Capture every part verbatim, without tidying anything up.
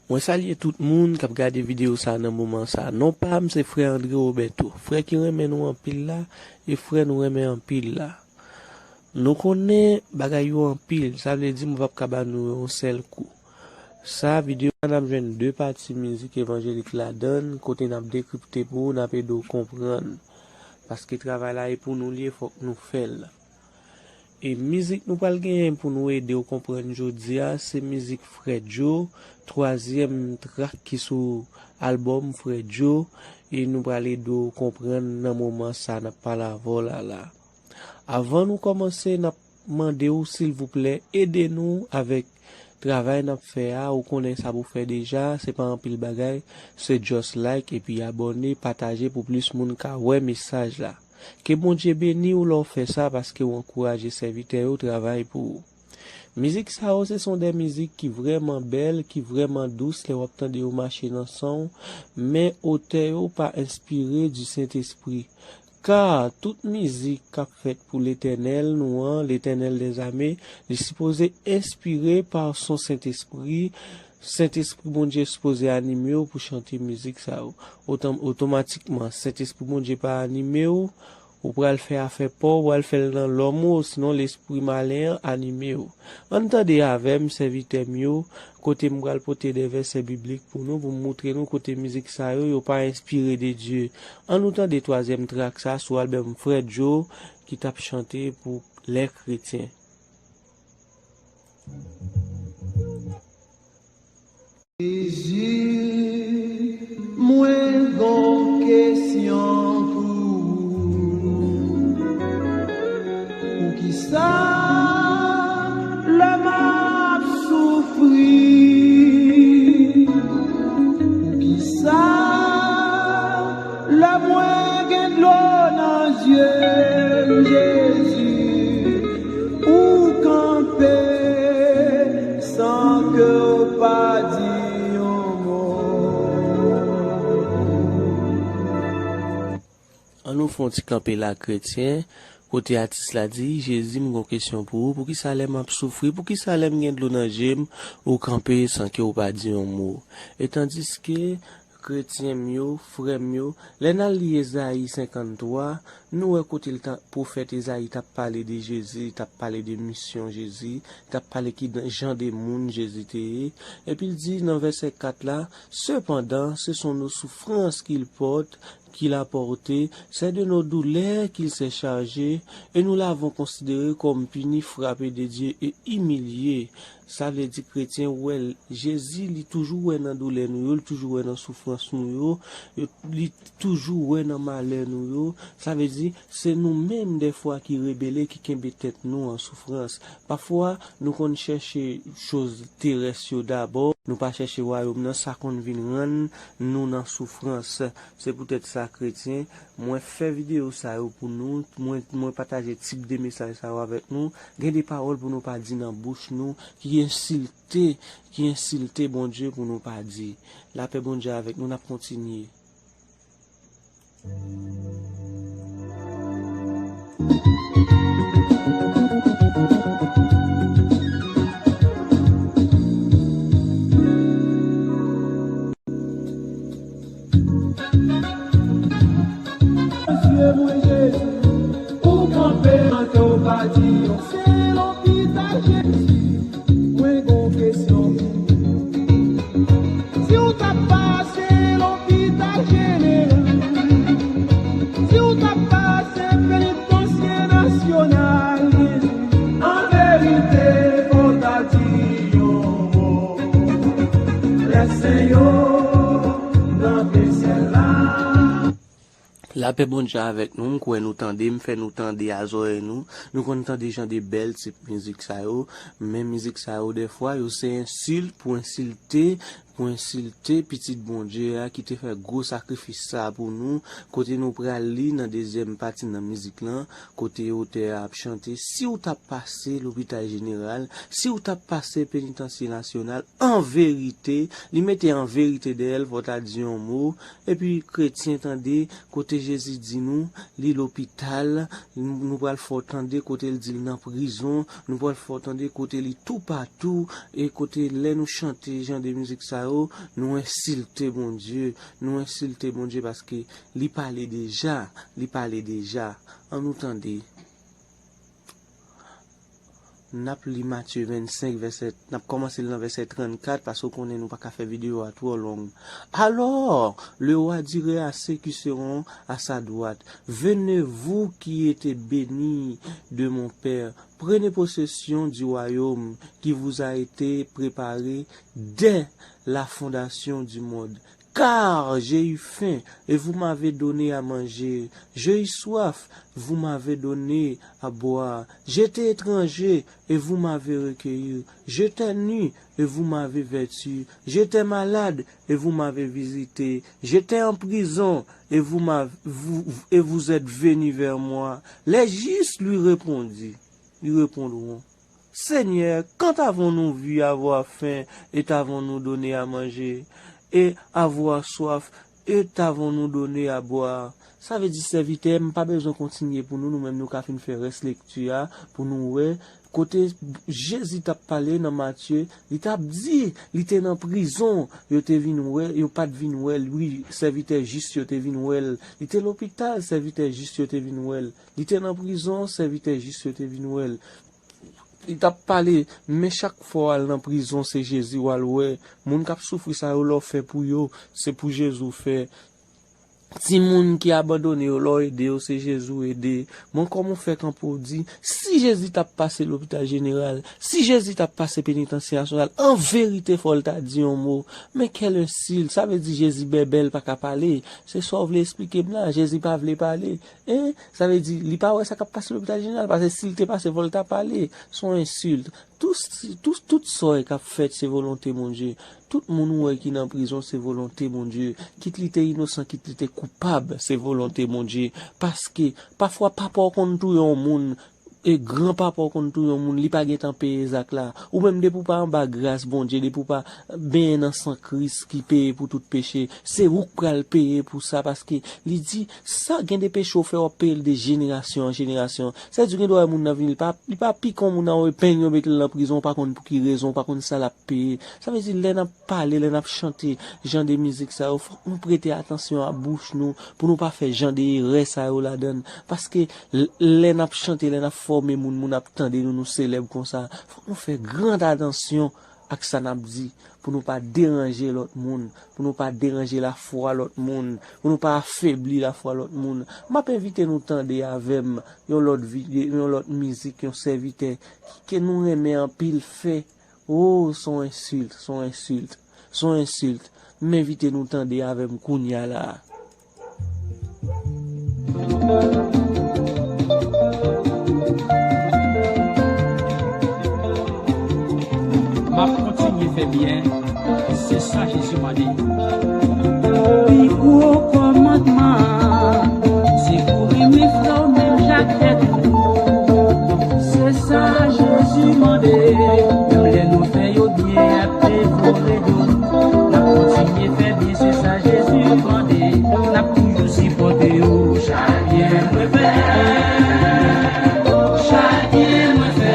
Mwen salye tout moun k ap gade videyo sa nan moman sa. Non pa m se frè André Roberto, frè ki renmen nou anpil la, e frè nou renmen anpil la. Nou konnen bagay yo anpil, sa vle di mwen p ap ka ba nou yo yon sèl kou. Sa videyo sa n ap jwenn de pati mizik evanjelik ladan l, kote n ap dekripte pou ou, n ap ede w konprann. Paske travay la e pou nou li ye, fòk nou fè l. E mizik nou pral genyen pou nou ede w konprann jodi a, se mizik Frè Djo, twazyèm trak ki sou albòm Frè Djo, e nou pral ede w konprann nan moman sa n ap pale avè w la la. Avan nou kòmanse, n ap mande w silvouplè ede nou avèk travay n ap fè a. Ou konnen sa pou fè deja, se pa anpil bagay, se just like epi abòne, pataje pou plis moun ka wè mesaj la. Ke Bondye beni w lè w fè sa, paske w ankouraje sèvitè yo travay pou ou. Mizik sa yo, se son de mizik ki vrèman bèl, ki vrèman dous lè w ap tande yo mache nan san w, men otè yo pa enspire di Sentespri. Ka tout mizik k ap fèt pou Letènèl nou an, Letènèl dèzame, li sipoze enspire pa son Sentespri. Sentespri Bondye sipoze anime w pou chante mizik sa yo. Otan-, otomatikman, Sentespri Bondye pa anime w, ou pral fè afè pa w, ou pral fè l nan lòm ou, osinon lespri malen an anime w. Ann tande avè m, sèvitè m yo, kote m pral pote de vèsè biblik pou nou, pou m moutre nou kote mizik sa yo, yo pa enspire de Dye. Ann nou tande twazyèm trak sa sou albòm Frè Djo ki t ap chante pou lè kretyen. Jezi, mwen gon kesyon pou ou. Poukisa lè m ap soufri? Poukisa lè mwen gen dlo nan zye m, Jezi, ou kanpe san ke w pa di yon mo? Ann nou fè yon ti kanpe la, kretyen, kote atis la di, Jezi, m gon kesyon pou ou, poukisa lè m ap soufri, poukisa lè m gen dlo nan je m, ou kanpe san ke w pa di yon mo? E tandiske, kretyen m yo, frè m yo, lè n al li Ezayi senkanntwa, nou wè kote l ta, pwofèt Ezayi t ap pale de Jezi, li t ap pale de misyon Jezi, li t ap pale ki jan de moun Jezi te ye. Epi l di nan vèsè kat la, Sepandan, ce sont nos souffrances qu'il porte, qu'il a portées, c'est de nos douleurs qu'il s'est chargé, et nous l'avons considéré comme puni, frappé de Dieu et humilié. Sa vle di kretyen wè l, Jezi, li toujou wè nan doulè nou yo, li toujou wè nan soufrans nou yo, yo, li toujou wè nan malè nou yo. Sa vle di, se nou menm dèfwa ki rebele, ki kenbe tèt nou an soufrans. Pafwa, nou konn chèche choz terès yo dabò, nou pa chèche wayòm nan, sa konn vin rann nou nan soufrans. Se poutèt sa, kretyen, mwen fè videyo sa yo pou nou, mwen, mwen pataje tip de mesaj sa yo avèk nou. Gen de pawòl pou nou pa di nan bouch nou, ki ensilte, ki ensilte Bondye pou nou pa di. Lapè Bondye avèk nou, n ap kontinye. Zye mwen Jezi, ou kanpe nan kè w pa di yon se lopital Jezi. Mwen gon kesyon pou ou. Si w t ap pase lopital jeneral, si w t ap pase penitansye nasyonal, an verite, fò w ta di yon mo. Lè sen yo kanpe syèl la. Lapè Bondye avèk nou, m kwè nou tande, m fè nou tande a zòrèy nou. Nou konn tande jan de bèl tip mizik sa yo, men mizik sa yo dèfwa, yo se ensilt pou ensilte, pou ensilte pitit Bondye a ki te fè gwo sakrifis sa pou nou, kote nou pral li nan dezyèm pati nan mizik lan, kote otè a ap chante, si w t ap pase lopital jeneral, si w t ap pase penitansye nasyonal, an verite, li mete an verite dèyè l, fò w ta di yon mo, epi kretyen tande, kote Jezi di nou, li lopital, nou pral fè w tande kote l di l nan prizon, nou pral fè w tande kote li toupatou, e kote lè nou chante jan de mizik sa, yo, nou ensilte Bondye, nou ensilte Bondye paske li pale deja, li pale deja. An nou tande. N ap li Matye vennsenk, vèsè, n ap kòmanse l nan vèsè trannkat, paske w konnen nou pa ka fè videyo a twò long. Alors, le roi dirait à ceux qui seront à sa droite, venez, vous qui êtes bénis de mon Père, prenez possession du royaume qui vous a été préparé dès la fondation du monde. Car j'ai eu faim, et vous m'avez donné à manger. J'ai eu soif, vous m'avez donné à boire. J'étais étranger, et vous m'avez recueilli. J'étais nu, et vous m'avez vêtu. J'étais malade, et vous m'avez visité. J'étais en prison, et vous m'avez, vous, et vous êtes venu vers moi. Les justes lui répondit, lui répondront, Seigneur, quand avons-nous vu avoir faim et t'avons-nous donné à manger, et avoir soif et t'avons-nous donné à boire? Sa vle di, sèvitè, m pa bezwen kontinye pou nou, nou menm nou ka fin fè rès lekti a, pou nou wè kote Jezi t ap pale nan Matye, li t ap di, li te nan prizon, yo te vin wè, yo pa t vin wè l, wi, sèvitè jis yo te vin wè l, li te lopital, sèvitè jis yo te vin wè l, li te nan prizon, sèvitè jis yo te vin wè l. Li t ap pale, men chak fwa w al nan prizon, se Jezi w al wè. Moun k ap soufri sa yo, lè w fè pou yo, se pou Jezi w fè. Timoun ki abandone yo, lè w ede yo, se Jezi w ede. Mwen, kòman w fè kanpe w di, si Jezi t ap pase lopital jeneral, si Jezi t ap pase penitansye nasyonal, an verite, fò l ta di yon mo. Men kèl ensilt, sa vle di Jezi bèbè, l pa ka pale. Se sa w vle eksplike m la, Jezi pa vle pale. En, sa vle di, li pa wè sa k ap pase lopital jeneral, paske si l te pase, fò l ta pale. Se yon ensilt. Tout, tout, tout sa k ap fèt, se volonte Bondye. Tout moun ou wè ki nan prizon, se volonte Bondye. Kit li te inosan, kit li te koupab, se volonte Bondye. Paske, pafwa, papa w konn touye yon moun, e granpapa w konn touye yon moun, li pa gentan peye zak la. Ou menm, depi w pa anba gras Bondye, depi w pa benyen nan san Kris ki peye pou tout peche, se ou k pral peye pou sa, paske li di, sa gen de peche w fè, w ap peye l de jenerasyon an jenerasyon. Sa vle di, gen dwa wè moun nan vini, li pa, li pa pike yon moun nan yon epeng, yo mete l nan prizon, w pa konn pou ki rezon, w pa konn sa l ap peye. Sa vle di, lè n ap pale, lè n ap chante jan de mizik sa yo, fòk nou prete atansyon a bouch nou, pou nou pa fè jan de erè sa yo ladan l. Paske l-, lè n ap chante, lè n ap fòme moun, moun ap tande nou, nou selèb konsa. Fòk nou fè gran atansyon ak sa n ap di, pou nou pa deranje lòt moun, pou nou pa deranje lafwa lòt moun, pou nou pa afebli lafwa lòt moun. M ap envite nou tande avè m yon lòt vide-, yon lòt mizik, yon sèvitè ke nou renmen anpil fè. O, s on ensilt, s on ensilt, s on ensilt. M envite nou tande avè m kounye a la a. M ap kontinye fè byen, se sa Jezi mande. Pi gwo kòmandman an, se pou renmen frè w menm jan ak tèt ou. Se sa Jezi mande. Menm lè nou fè yo byen, y ap devore do nou. N ap kontinye fè byen, se sa Jezi mande. N ap toujou sipòte yo. Chak byen mwen fè, chak byen mwen fè,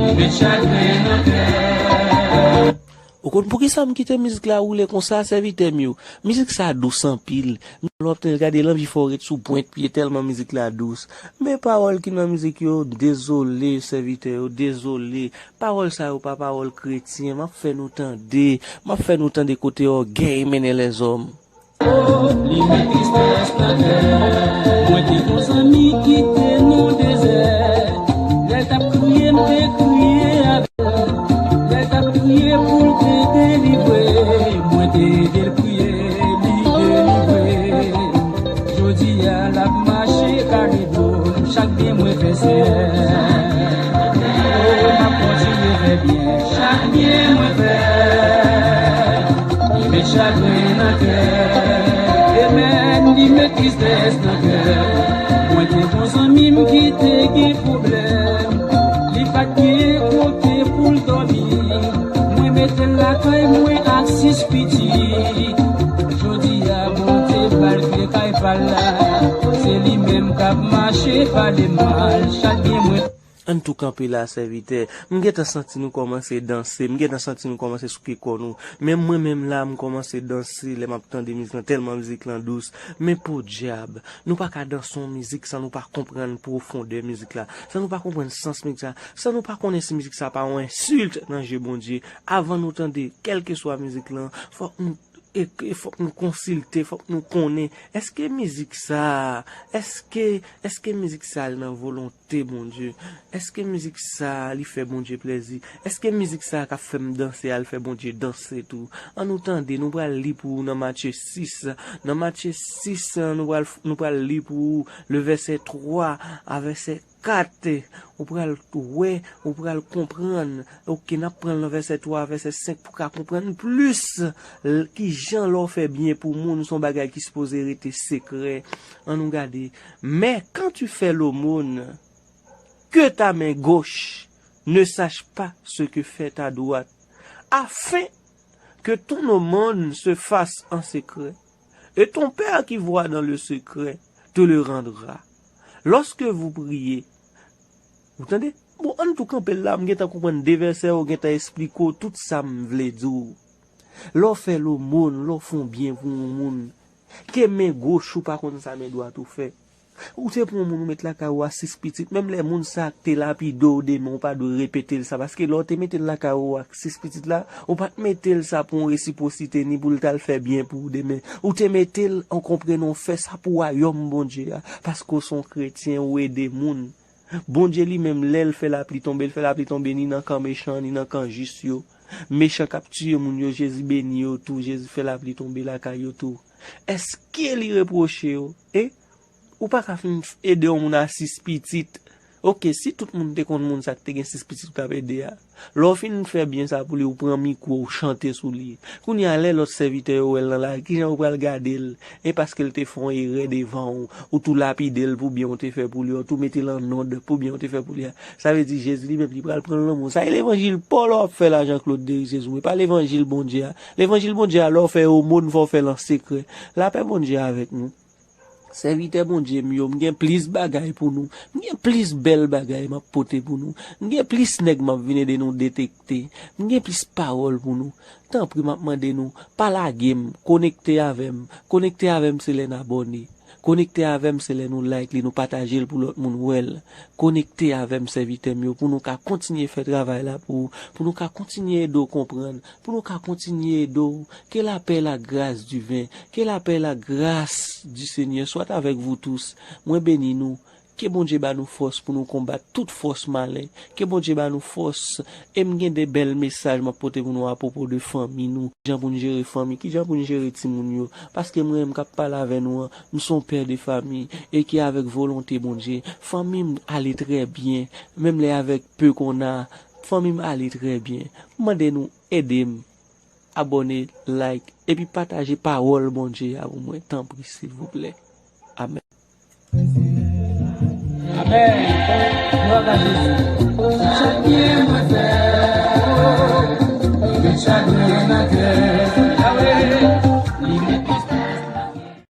li met chagren nan kè. Ou konn poukisa m kite mizik la woule konsa, sèvitè m yo? Mizik sa dous anpil. Lè w ap tande l, gade l anvi fè w ret sou pwent pye tèlman mizik la dous. Men pawòl ki nan mizik yo, dezole, sèvitè yo, dezole. Pawòl sa yo pa pawòl kretyen. M ap fè nou tande. M ap fè nou tande kote ògèy mennen lèzòm. Li met tristès nan kè. Mwen te gon zanmi ki te nan dezè. Lè l t ap kriye, m te kriye avè l. Lè l t ap kriye pou l te delivre, mwen te ede l priye, li delivre. Jodi a, l ap mache kare do m, chak byen mwen fè, Senyè. O, m ap kontinye fè byen, chak byen mwen fè. Li met chagren nan kè. Amen, li met tristès nan kè. Mwen te gon zanmi m ki te gen pwoblèm. Li pa t gen kote pou l dòmi. Mwen mete l lakay mwen ak sis pitit. Jodi a, Bondye ba l kle kay pa l la. Se li menm k ap mache pale mal. Chak byen mwen Ann tou kanpe la, sèvitè. M gentan santi nou kòmanse danse, m gentan santi nou kòmanse souke kò nou. Men mwen menm la, m kòmanse danse lè m ap tande mizik lan, tèlman mizik lan dous. Men podyab, nou pa ka danse yon mizik san nou pa konprann pwofondè mizik la, san nou pa konprann sans mizik sa, san nou pa konnen si mizik sa pa yon ensilt nan je Bondye. Avan nou tande kèlkeswa mizik lan, fòk nou e, e fòk nou konsilte, fòk nou konnen, èske mizik sa, èske, èske mizik sa al nan volonte Bondye? Èske mizik sa li fè Bondye plèzi? Èske mizik sa k ap fè m danse al fè Bondye danse tou? Ann nou tande, nou pral li pou ou nan Matye sis. Nan Matye sis, nou pral, nou pral li pou ou le vèsè twa a vèsè kat, ou pral wè, ou pral konprann. Oke, n ap pran l nan vèsè twa, vèsè senk pou ka konprann plis l-, kijan lè w fè byen pou moun, se yon bagay ki sipoze rete sekrè. Ann nou gade. Mais quand tu fais l'aumône, que ta main gauche ne sache pas ce que fait ta droite, afin que ton aumône se fasse en secret, et ton Père qui voit dans le secret te le rendra. Lorsque vous priez, ou tande? Bon, ann tou kanpe l la, m gentan konprann de vèsè yo, gentan esplike w tout sa m vle di w. Lè w fè lomòn, lè w fè yon byen pou yon moun, ke men goch ou pa konn sa men dwat ou fè. Ou te pran yon moun ou met lakay ou a sis pitit, menm lè moun sa a k te lapide w demen, ou pa dwe repete l sa, paske lè w te mete l lakay ou ak sis pitit la, ou pa t mete l sa pou yon resipwosite ni pou l t al fè byen pou ou demen. Ou te mete l an konprenan w fè sa pou wayòm Bondye a, paske w se yon kretyen, ou ede moun. Bondye li menm, lè l fè lapli tonbe, l fè lapli tonbe ni nan kan mechan, ni nan kan jis yo. Mechan k ap tiye moun yo, Jezi beni yo tou, Jezi fè lapli tonbe lakay yo tou. Èske li repwoche yo? E ou pa ka fin ede yon moun a sis pitit. Oke, si tout moun te konn moun sa k te gen sis pitit ou t ap ede a. Lè w fin fè byen sa pou li, ou pran mikwo, ou chante sou li. Kounye a, lè lòt sèvitè yo wè l nan lari, kijan yo pral gade l? E paske l te fè yon erè devan w, ou tou lapide l pou byen w te fè pou li, ou tou mete l an nòd pou byen w te fè pou li a. Sa vle di Jezi li menm li pral pran lanmou. Sa e levanjil pa w lè w ap fè la, Jean Claude Derisier, men pa levanjil Bondye a. Levanjil Bondye a, lè w fè omòn, fò w fè l an sekrè. Lapè Bondye avèk nou. Sèvitè Bondye m yo, m gen plis bagay pou nou. M gen plis bèl bagay m ap pote pou nou. M gen plis nèg m ap vin ede nou detekte. M gen plis pawòl pou nou. Tanpri, m ap mande nou, pa lage m, konekte avè m. Konekte avè m, se lè n abòne. Konekte avè m, se lè nou like li, nou pataje l pou lòt moun wè l. Konekte avè m, sèvitè m yo, pou nou ka kontinye fè travay la pou ou, pou nou ka kontinye ede w konprann, pou nou ka kontinye ede w. Que la paix et la grâce du vin, que la paix et la grâce du Seigneur soit avec vous tous. Mwen beni nou. Ke Bondye ba nou fòs pou nou konbat tout fòs malen. Ke Bondye ba nou fòs. E m gen de bèl mesaj m ap pote pou nou apwopo de fanmi nou. Kijan pou n jere fanmi, kijan pou n jere timoun yo. Paske mwen menm k ap pale avè nou an, m se yon pè de fanmi e ki avèk volonte Bondye. Fanmi m ale trè byen, menm lè avèk pe k on a, fanmi m ale trè byen. M mande nou ede m abòne, like, epi pataje pawòl Bondye a pou mwen, tanpri, silvouplè. Amèn. Amèn. Glwa a Jezi. Chak byen mwen fè, met chagren nan kè.